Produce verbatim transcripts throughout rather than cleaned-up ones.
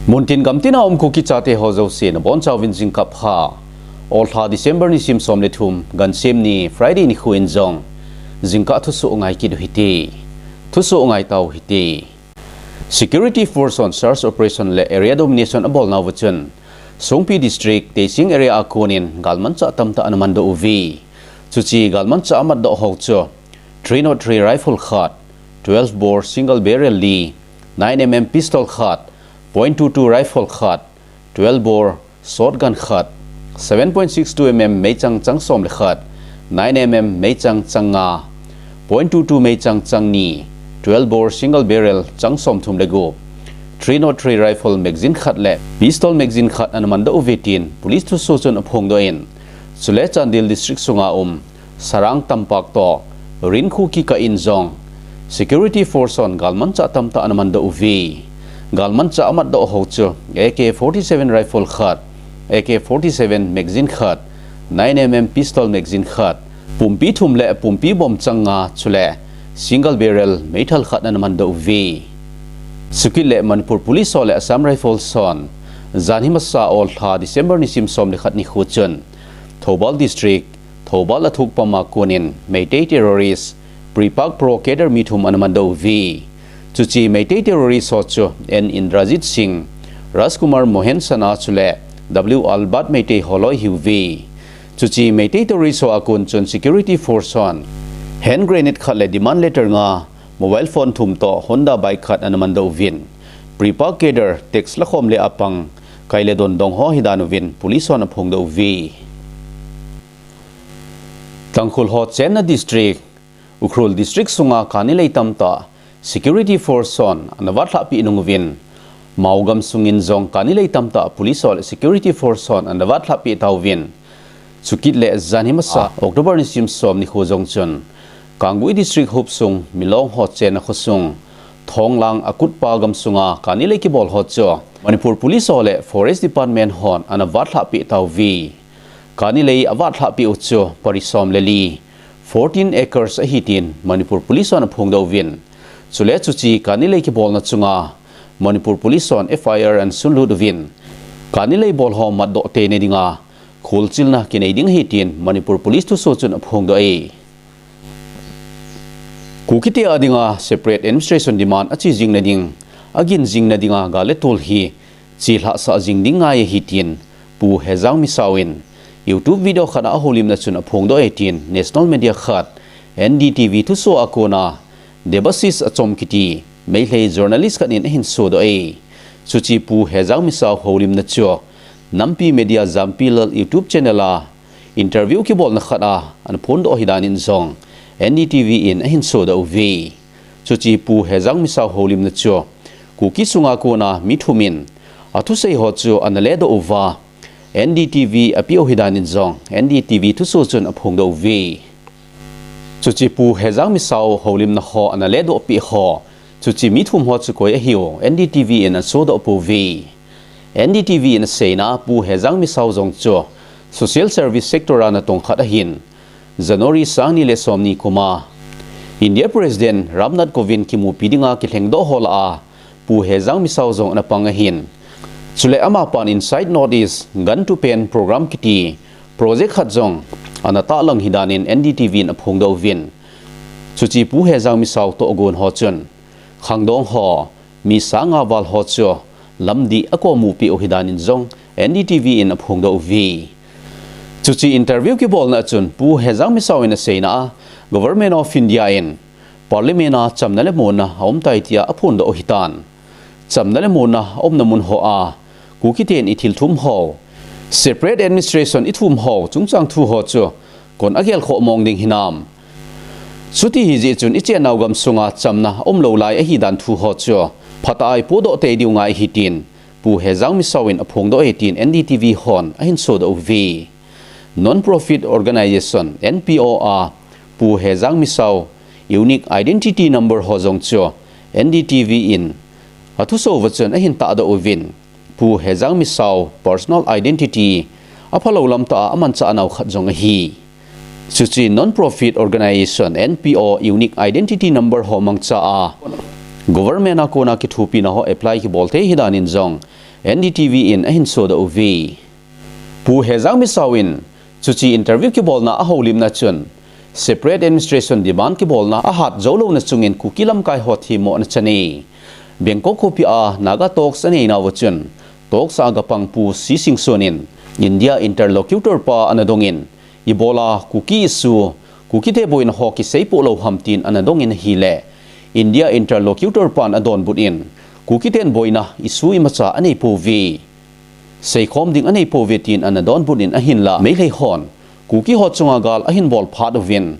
Muntin gamtin a um Kuki chate ho jouse nabonchauvin jingkah pha. Olha December nisim som le thum, Gansem ni Friday nikho in jong jingkah thusoh ngai kit uhite. Thusoh ngai tau hite. Security Force hon search operation le area domination abolnauva chun, Songpi District, Teising area a konin galmanchah tamtah ana mandoh uve. Chuche galmanchah amatdoh ho chu, three nought three rifle khat, twelve bore single barrel li, nine M M pistol khat, point two two rifle khat, twelve bore shotgun khat, seven point six two M M meichang chang som le khat, nine M M meichang chang nga, point two two meichang chang ni, twelve bore single barrel chang som thum le gup, three nought three rifle magazine khat le pistol magazine khat ana mandoh uve tin police thusoh chun aphongdoh in, chule Chandel District sunga um Sarang Tampak toh Rinkhu kikah in jong Security Force hon galmanchah tamtah ana mandoh uve. Galmanchah amatdoh ho chu A K forty-seven rifle khat, A K forty-seven magazine khat, nine M M pistol magazine khat, pumpi thum le pumpi bomb chang nga chule single barrel meithal khat ana mandoh uve. Chukit le Manipur Police ho le Assam Rifles hon janhi masa olha December nisim som le khat nikho chun Thoubal District, Thoubal athukpam a konin Meitei terrorist, Pripak Pro cadre mi thum ana mandoh uve. Chuche Meitei terrorist ho chu N Indrajit Singh, Rajkumar Mohen Sana chule W Albert Meitei holoi ahiuve. Chuche Meitei terrorist ho a kon chun Security Force hon hand grenade khat le demand letter nga, mobile phone thum toh Honda bike khat ana mandoh uvin, Pripak cadre tax lakhom le apang kai le don dong ho ahidan uvin police hon aphongdoh uve. Tangkhul ho chenna district, Ukhrul District sunga kani lei tamtah Security Force hon ana vatlhahpeh nung uvin, Maogam sungin jong kani lei tamtah Police ho le Security Force hon ana vatlhahpeh tauvin, chukit le janhi masa October nisim som nikho jong chun Kangpokpi District hopsung Milong ho chenna khosung Thonglang Akutpa gamsunga kani lei kibol ho chu Manipur Police ho le Forest Department hon ana vatlhahpeh tauve. Kani lei avatlhahpeh u chu parisom le li, fourteen acres ahi tin Manipur Police hon aphongdoh uvin, chule chuche kani lei kibolna chunga Manipur Police hon F I R ana sunlut uvin, kani lei bol ho matdoh teina dinga kholchilna kinei ding ahi tin Manipur Police thusoh chun aphongdoh e. Kukite adinga separate administration demand ache jingna ding, agin jingna dinga gal le tol hi chelhahsah jing ding ngai ahi tin Pu Hejang Misao in YouTube video khat a ahoulimna chun aphongdoh e tin national media khat N D T V thusoh a kona Debashish Achom kiti Meitei journalist khat in ahin sodoh e. Chuche Pu Hejang Misao houlimna chu Nampi Media Jampi Lal YouTube channel a interview kibolna khat a ana phondoh ahi danin jong N D T V in ahin sodoh uve. Chuche Pu Hejang Misao houlimna chu Kuki sunga kona mi thum in athusei ho chu ana ledoh uva, N D T V apeh u ahi danin jong N D T V thusoh chun aphongdoh uve. Chuche Pu Hejang Misao houlimna ho ana ledoh peh ho, chuche mi thum ho chu koi ahiu, N D T V in asodoh pouve. N D T V in aseina Pu Hejang Misao jong chu social service sector a natong khat ahin, January sangni le somni kuma India President Ramnath Kovind kimupi dinga kilhengdoh ho lah a Pu Hejang Misao jong ana pang ahin. Chule amapan Inside North East Gun to Pain Program kiti project khat jong ana tahlang ahi danin N D T V in aphongdoh uvin, chuche Pu Hejang Misao tohgon ho chun khangdong ho, mi sang nga val ho chu lamdih akomu peh u ahi danin jong N D T V in aphongdoh uve. Chuche interview kibolna a chun Pu Hejang Misao in aseina a Government of India in Parliament a chamna le muonna aumtai tia aphondoh u ahitan. Chamna le muonna aumna mun hoa Kukiten ithilthum ho, separate administration ithum ho chungchang thu ho chu koin agelkhoh mong ding hinam? Chuti ahijeh chun ichennau gamsunga chamna aumlou lai ahidan thu ho chu phatah a ipodoh tei diu ngai ahi tin Pu Hejang Misao in aphongdoh e tin N D T V hon ahin sodoh uve. Non-profit organization, N P O a Pu Hejang Misao unique identity number ho jong chu N D T V in athusoh uva chun ahin tahdoh uvin, Pu Hejang Misao personal identity aphalou lamtah a amanchah nau khat jong ahi. Chuche non-profit organization, N P O unique identity number ho mangcha a government a kona kithopina ho apply kibol thei ahi danin jong N D T V in ahin sodoh uve. Pu Hejang Misao in chuche interview kibolna ahoulimna chun separate administration demand kibolna ahat joulouna chungin Kuki lamkai ho themmo ana chan e. Bangkok khopi a Naga talks aneinauva chun talks a gapang Pu C Singson in India interlocutor pa ana dongin, ibola Kuki issue, Kukite boina ho kiseipoh lou ham tin ana dongin ahile, India interlocutor pan adonbut in, Kukiten boina issue imacha aneipouve, seikhom ding aneipouve tin ana donbut in ahinla, Meitei hon Kuki ho chunga gal ahin bol phat uvin,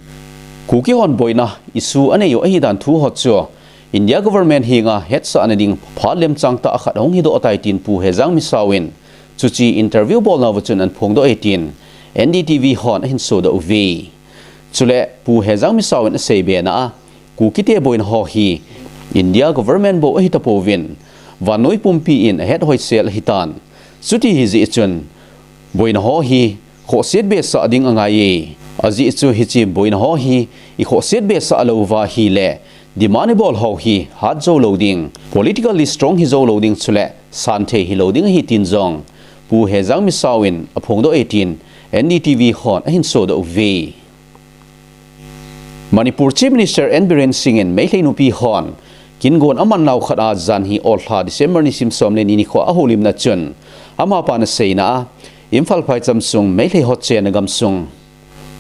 Kuki hon boina issue anei u ahidan thu ho chu India government henga hetsahna ding phat lemchang tah khat ahung hidoh tai tin Pu Hejang Misao in chuche interview bolnauva chun ana phongdoh e tin N D T V hon ahin sodoh uve. Chule Pu Hejang Misao in aseibe na a, Kukite boina ho hi India government bou ahitapouvin, vannoi pumpi in ahet hoisel ahitan. Chuti hijeh chun, boina ho hi khohset besah ding angai e. Ajeh chu hiche boina ho hi ikhohset besah louva ahile, demand ibol ho hi hat joulou ding, politically strong hijoulou ding chule santhei hilou ding ahi tin jong Pu Hejang Misao in aphongdoh e tin N D T V hon ahin sodoh uve. Manipur Chief Minister N Biren Singh in Meitei nupi hon kingon amannau khat a janhi olha December nisim som le ni nikho ahoulimna chun, amapa ana seina a, Imphal phaicham sung Meitei ho chenna gamsung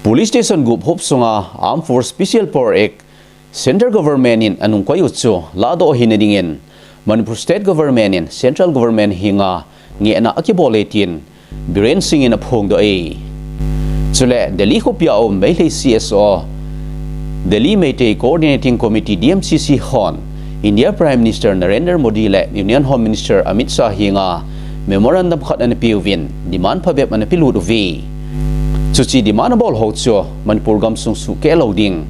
police station gup hop sunga Armed Force Special Power Act Central Government in anungkoi u chu lahdoh hina dingin Manipur State Government in Central Government henga ngehna akibol e tin Biren Singh in aphongdoh e. Chule Delhi khopia um Meitei C S O, Delhi Meitei Coordinating Committee, D M C C hon India Prime Minister Narendra Modi le Union Home Minister Amit Shah henga memorandum khat ana peuvin, demand phabep ana pelut uve. Chuche demand abol ho chu Manipur gamsung suhkeh lou ding,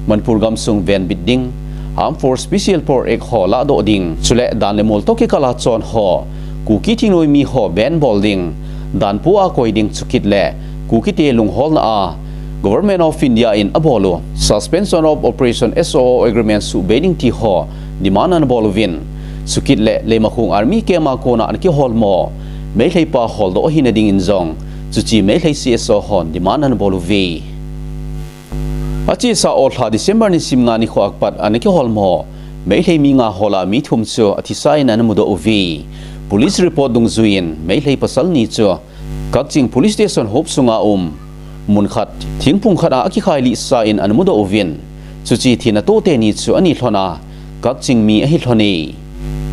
Manipur gamsung venbit ding, Armed Force Special Power Act ho lahdoh ding, chule dan le mol toh kikal a chon ho, Kuki thingnoimi ho ban bol ding, dan pu a koi ding chukit le Kukite lungholna a Government of India in abol u Suspension of Operation, S O O Agreement suhbei ding ti ho demand ana bol uvin, chukit le Leimakhong Army Camp a kona ana kiholmo Meitei pa holdoh hina dingin jong chuche Meitei C S O hon demand ana bol uve. Achesa olha December nisim nga nikho a pat ana kiholmo Meitei mi nga hola mi thum chu athisa in ana mudoh uve. Police report dungjuiyin Meitei pasal ni chu Kakching Police Station hop sunga um mun khat, thingphung khat a akikhailih sa in ana mudoh uvin, chuche thina toh teni chu ani lhon a, Kakching mi ahi lhon e.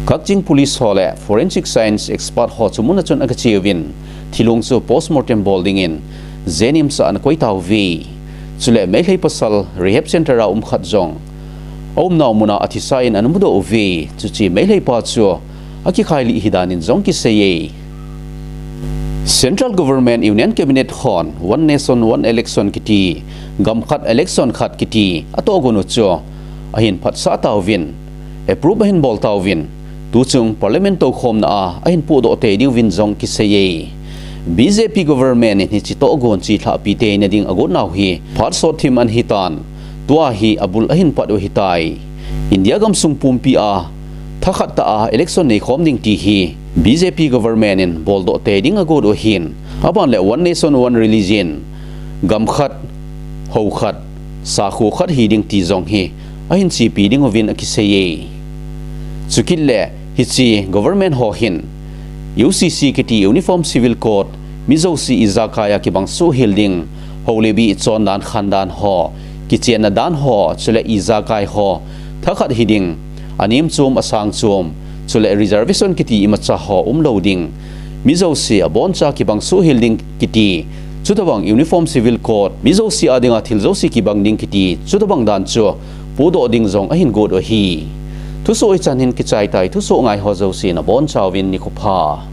Kakching Police ho le Forensic Science Expert ho chu mun a chun agache uvin, thilong chu postmortem bol dingin JNIMS a ana koi tauve. Chule Meitei pasal rehab center a um khat jong aumnau mun a athisa in ana mudoh uve. Chuche Meitei pa chu akikhailih hidan in jong kisei e. Central Government, Union Cabinet hon One Nation One Election kiti, gam khat election khat kiti atohgon u chu ahin phatsah tauvin, approve ahin bol tauvin, tuchung Parliament toukhomna a ahin pohdoh tei diuvin jong kisei e. B J P government in hiche tohgon chelhahpi teina ding agotnau hi phat sot thim ana hitan, tua hi abul ahin pat u ahitai. India gamsung pumpi a thakhat tah a election neikhom ding ti hi B J P government in boldoh tei ding agot u ahin, aban le One Nation One Religion, gam khat, hou khat, sakho khat hi ding ti jong hi ahin chepi ding uvin akisei e. Chukit le hiche government ho hin U C C kiti Uniform Civil Code, mi jouse ijakai a kibang suhhel ding, hou le bi ichon dan khan dan ho, kichenna dan ho, chule ijakai ho thakhat hi ding, anem chom asang chom, chule reservation kiti imacha ho umlou ding, mi jouse aboncha kibang suhhel ding kiti, chutobang Uniform Civil Code, mi jouse a dinga thil jouse kibang ding kiti, chutobang dan chu pohdoh ding jong ahin got u ahi. Thusoh hichan hin kichai tai, thusoh ngai ho jouse nabonchauvin nikho pha.